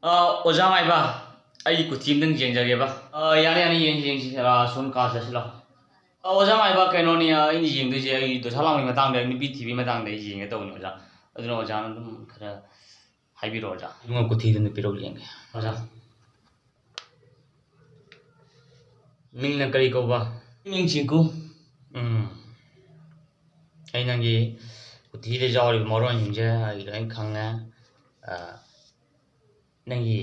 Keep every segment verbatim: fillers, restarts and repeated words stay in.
ꯑ, ꯑꯣꯖꯥ ꯃꯥꯏꯕ, ꯑꯩ ꯀꯨꯊꯤ ꯑꯝꯇꯪ ꯌꯦꯡꯖꯒꯦꯕ꯫ ꯑ, ꯌꯥꯅꯤ, ꯌꯥꯅꯤ, ꯌꯦꯡꯁꯤ, ꯌꯦꯡꯁꯤ꯫ ꯑ, ꯁꯣꯝ ꯀꯥ ꯆꯠꯁꯤꯜꯂꯣ꯫ ꯑ, ꯑꯣꯖꯥ ꯃꯥꯏꯕ, ꯀꯩꯅꯣꯅꯤ, ꯑ, ꯑꯩꯅ ꯌꯦꯡꯗꯣꯏꯁꯦ ꯑꯩ ꯗꯣꯁꯥ ꯂꯥꯡꯕꯒꯤ ꯃꯇꯥꯡꯗ, ꯅꯨꯄꯤ ꯊꯤꯕꯒꯤ ꯃꯇꯥꯡꯗ ꯑꯩ ꯌꯦꯡꯒꯦ ꯇꯧꯕꯅꯤ ꯑꯣꯖꯥ꯫ ꯑꯗꯨꯅ ꯑꯣꯖꯥꯅ ꯑꯗꯨꯝ ꯈꯔ ꯍꯥꯏꯕꯤꯔꯣ ꯑꯣꯖꯥ꯫ ꯏꯕꯨꯡꯉꯣ, ꯀꯨꯊꯤꯗꯨ ꯑꯝꯇ ꯄꯤꯔꯛꯎ ꯌꯦꯡꯒꯦ꯫ ꯑꯣꯖꯥ꯫ ꯃꯤꯡꯅ ꯀꯔꯤ ꯀꯧꯕ? ꯃꯤꯡ ꯆꯤꯡꯀꯨ꯫ ꯎꯝ꯫ ꯑꯩ ꯅꯪꯒꯤ ꯀꯨꯊꯤꯗ ꯌꯥꯎꯔꯤꯕ ꯃꯔꯣꯟꯁꯤꯡꯁꯦ ꯑꯩ ꯂꯣꯏ ꯈꯪꯉꯦ꯫ ꯑ, ꯅꯪꯒꯤ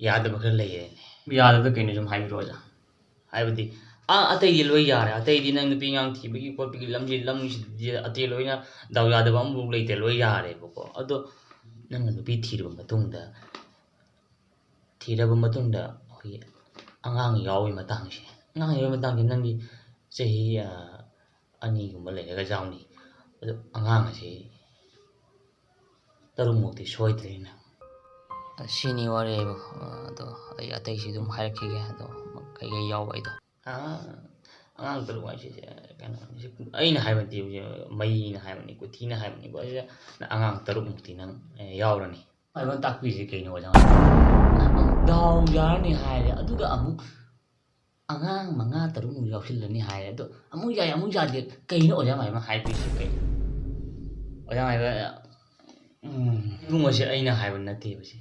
ꯌꯥꯗꯕ ꯈꯔ ꯂꯩꯔꯦꯅꯦ꯫ ꯌꯥꯗꯕꯗ ꯀꯩꯅꯣ ꯁꯨꯝ ꯍꯥꯏꯕꯤꯔꯣ ꯑꯣꯖꯥ꯫ ꯍꯥꯏꯕꯗꯤ, ꯑꯥ, ꯑꯇꯩꯗꯤ ꯂꯣꯏ ꯌꯥꯔꯦ꯫ ꯑꯇꯩꯗꯤ ꯅꯪ ꯅꯨꯄꯤ ꯑꯉꯥꯡ ꯊꯤꯕꯒꯤ ꯈꯣꯠꯄꯒꯤ ꯂꯝꯁꯤ, ꯂꯝꯁꯤꯗꯤ ꯑꯇꯩ ꯂꯣꯏꯅ ꯗꯥꯎ ꯌꯥꯗꯕ ꯑꯃꯐꯥꯎ ꯂꯩꯇꯦ, ꯂꯣꯏ ꯌꯥꯔꯦꯕꯀꯣ꯫ ꯑꯗꯣ ꯅꯪꯅ ꯅꯨꯄꯤ ꯊꯤꯔꯕ ꯃꯇꯨꯡꯗ, ꯊꯤꯔꯕ ꯃꯇꯨꯡꯗ ꯑꯩꯈꯣꯏꯒꯤ ꯑꯉꯥꯡ ꯌꯥꯎꯕꯒꯤ ꯃꯇꯥꯡꯁꯦ, ꯑꯉꯥꯡ ꯌꯥꯎꯕꯒꯤ ꯃꯇꯥꯡꯁꯦ ꯅꯪꯒꯤ ꯆꯍꯤ, ꯑ, ꯑꯅꯤꯒꯨꯝꯕ ꯂꯩꯔꯒ ꯌꯥꯎꯅꯤ꯫ ꯑꯗꯣ ꯑꯉꯥꯡ ꯑꯁꯤ ꯇꯔꯨꯛꯃꯨꯛꯇꯤ ꯁꯣꯏꯗ꯭ꯔꯦ ꯅꯪ꯫ ꯁꯤꯅꯤ ꯋꯥꯔꯤ ꯍꯥꯏꯕꯨ꯫ ꯑꯗꯣ ꯑꯩ ꯑꯇꯩꯁꯤ ꯑꯗꯨꯝ ꯍꯥꯏꯔꯛꯈꯤꯒꯦ꯫ ꯑꯗꯣ ꯀꯩꯀꯩ ꯌꯥꯎꯕ ꯑꯩꯗꯣ꯫ ꯑꯥ, ꯑꯉꯥꯡ ꯇꯔꯨꯛ ꯍꯥꯏꯁꯤꯗꯤ ꯀꯩꯅꯣ, ꯑꯩꯅ ꯍꯥꯏꯕ ꯅꯠꯇꯦ, ꯃꯩꯅ ꯍꯥꯏꯕꯅꯤ, ꯀꯨꯊꯤꯅ ꯍꯥꯏꯕꯅꯤꯀꯣ꯫ ꯑꯁꯤꯗ ꯑꯉꯥꯡ ꯇꯔꯨꯛꯃꯨꯛꯇꯤ ꯅꯪ, ꯑꯦ, ꯌꯥꯎꯔꯅꯤ꯫ ꯍꯥꯏꯕ ꯇꯥꯛꯄꯤꯁꯦ ꯀꯩꯅꯣ ꯑꯣꯖꯥ? ꯗꯥꯎ ꯌꯥꯔꯅꯤ ꯍꯥꯏꯔꯦ, ꯑꯗꯨꯒ ꯑꯃꯨꯛ ꯑꯉꯥꯡ ꯃꯉꯥ ꯇꯔꯨꯛꯃꯨꯛ ꯌꯥꯎꯁꯤꯜꯂꯅꯤ ꯍꯥꯏꯔꯦ, ꯑꯗꯣ ꯑꯃꯨꯛ ꯌꯥꯏ, ꯑꯃꯨꯛ ꯌꯥꯗꯦ꯫ ꯀꯩꯅꯣ ꯑꯣꯖꯥ ꯃꯥꯏꯕꯅ ꯍꯥꯏꯗꯣꯏꯁꯦ ꯀꯩꯅꯣ? ꯑꯣꯖꯥ ꯃꯥꯏꯕ, ꯎꯝ, ꯏꯕꯨꯡꯉꯣꯁꯦ ꯑꯩꯅ ꯍꯥꯏꯕ ꯅꯠꯇꯦꯕ ꯁꯤ,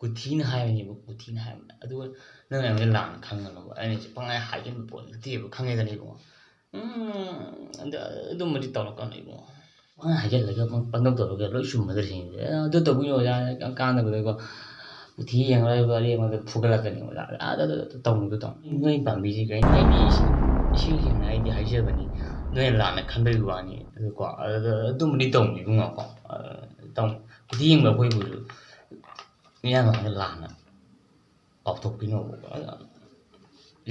ꯀꯨꯊꯤꯅ ꯍꯥꯏꯕꯅꯦꯕ, ꯀꯨꯊꯤꯅ ꯍꯥꯏꯕꯅꯦ꯫ ꯑꯗꯨꯒ ꯅꯪꯅ ꯑꯩꯉꯣꯟꯗ ꯂꯥꯟꯅ ꯈꯪꯒꯅꯣꯕ, ꯑꯩꯅ ꯁꯤ ꯄꯪꯍꯥꯏ ꯍꯥꯏꯖꯤꯟꯕ ꯄꯣꯠ ꯅꯠꯇꯦꯕ, ꯈꯪꯉꯦꯗꯅ ꯏꯕꯨꯡꯉꯣ? ꯎꯝ, ꯑꯗꯨ, ꯑꯗꯨꯝꯕꯗꯤ ꯇꯧꯔꯛꯀꯅꯨ ꯏꯕꯨꯡꯉꯣ꯫ ꯄꯪꯍꯥꯏ ꯍꯥꯏꯖꯤꯜꯂꯒ ꯄꯪ-, ꯄꯪꯇꯧ ꯇꯧꯔꯒ ꯂꯣꯏ ꯆꯨꯝꯃꯗ꯭ꯔ ꯁꯤꯅꯤꯗ꯫ ꯑꯗꯨ ꯇꯧꯕꯒꯤ ꯑꯣꯖꯥ ꯌꯥꯝ ꯀꯥꯟꯅꯕꯗꯀꯣ꯫ ꯀꯨꯊꯤ ꯌꯦꯡꯉꯔꯣꯏꯕ ꯑꯔꯦꯝꯕꯗ ꯐꯨꯒꯠꯂꯛꯀꯅꯤ ꯑꯣꯖꯥ꯫ ꯑꯥ, ꯑꯗꯨ, ꯑꯗꯨ, ꯑꯗꯨ ꯇꯧꯅꯨ, ꯑꯗꯨ ꯇꯧꯅꯨ꯫ ꯅꯣꯏ ꯄꯥꯝꯕꯤꯁꯤ ꯀꯩꯅꯣ? ꯑꯩꯗꯤ ꯏꯁꯤꯡ, ꯏꯁꯤꯡ ꯁꯦꯡꯅ ꯑꯩꯗꯤ ꯍꯥꯏꯖꯕꯅꯤ꯫ ꯅꯣꯏꯅ ꯂꯥꯟꯅ ꯈꯟꯕꯒꯤ ꯋꯥꯅꯤ꯫ ꯑꯗꯨꯀꯣ, ꯑꯗꯨ, ꯑꯗꯨ, ꯑꯗꯨꯝꯕꯗꯤ ꯇꯧꯅꯨ ꯏꯕꯨꯡꯉꯣꯀꯣ꯫ ꯑ, ꯇꯧꯅꯨ꯫ ꯀꯨꯊꯤ ꯌꯦꯡꯕ ꯑꯩꯈꯣꯏꯕꯨ ꯃꯤꯌꯥꯝ ꯃꯥꯡꯗ ꯂꯥꯟꯅ ꯀꯥꯎꯊꯣꯛꯄꯤꯅꯣꯕꯀꯣ꯫ ꯑꯗꯨ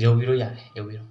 ꯌꯧꯕꯤꯔꯣ ꯌꯥꯔꯦ, ꯌꯧꯕꯤꯔꯣ꯫